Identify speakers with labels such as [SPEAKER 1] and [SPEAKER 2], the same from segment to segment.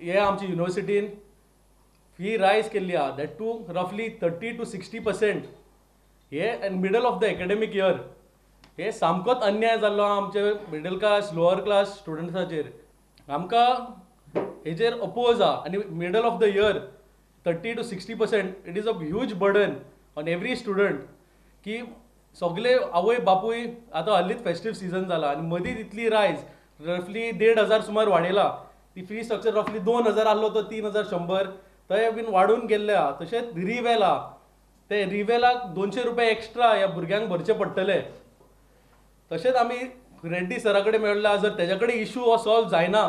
[SPEAKER 1] हे आमचे युनिवर्सिटीन फी रायज केल्ली आहा, that too roughly 30 to 60% hey in middle of the academic year. हे सामकोच अन्याय जाल्लो आहा आमचे मिडल क्लास, लोअर क्लास स्टुडंट्साचेर. आमकां हेजेर अपोज आहा आनी middle of the year 30 to 60%, it is a huge burden on every student की सगले आवय बापूय आतां हल्लीच फेस्टीव सिजन जाला आनी मदींच इतली रायज, रफली 1500 सुमार वाडयला ती फी स्ट्रक्चर. रफली 2000 आहलो तो 3100 थंय बीन वाडून गेल्ले आहा. तशेंच रिवेल आहा, ते रिवेलाक 200 रुपया एक्स्ट्रा ह्या भुरग्यांक भरचे पडटले. तशेंच आमी रेड्डी सरा कडेन मेळ्ळा. जर तेज्या कडेन इशू हो सॉल्व जायना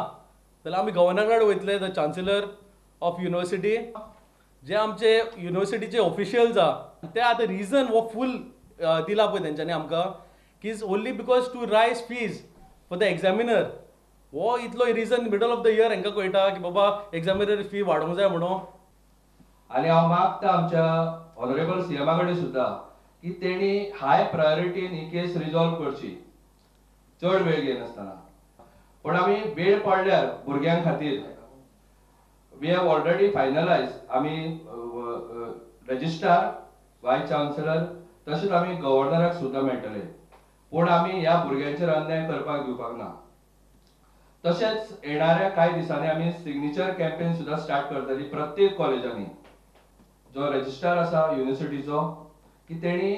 [SPEAKER 1] जाल्यार आमी गव्हर्नर कडेन वयतले, the chancellor of university. जे आमचे युनिवर्सिटीचे ऑफिशियल्स आहा, ते आतां रिजन हो फूल दिला पळय तेंच्यांनी आमकां की is only because to raise fees for the examiner. हो इतलो reason middle of the year हांकां कळटा की बाबा एग्जामिनर फी वाडोवंक जाय म्हणून.
[SPEAKER 2] आनी हांव मागता आमच्या ऑनरेबल सीएमा कडेन सुद्दां की तेणी हाय प्रायोरिटीन ही केस रिजॉल्व करची, चड वेळ घेयनासतना. पण आमी वेळ पडल्यार भुरग्यां खातीर we have already finalise. आमी रजिस्ट्रार, वायस चान्सलर, तशेंच आमी गव्हर्नराक सुद्दां मेळटले, पूण आमी ह्या भुरग्यांचेर अन्याय करपाक दिवपाक ना. तशेंच येणाऱ्या कांय दिसांनी आमी सिग्नेचर कॅम्पेन सुद्दां स्टार्ट करतली प्रत्येक कॉलेजांनी. जो रजिस्ट्रार आसा युनिवर्सिटीचो की तेणी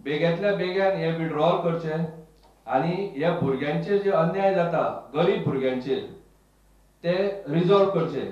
[SPEAKER 2] बेग्यांतल्या बेग्यान हे विड्रॉल करचें आनी ह्या भुरग्यांचेर जे अन्याय जाता, गरीब भुरग्यांचेर, ते रिजॉल्व करचे.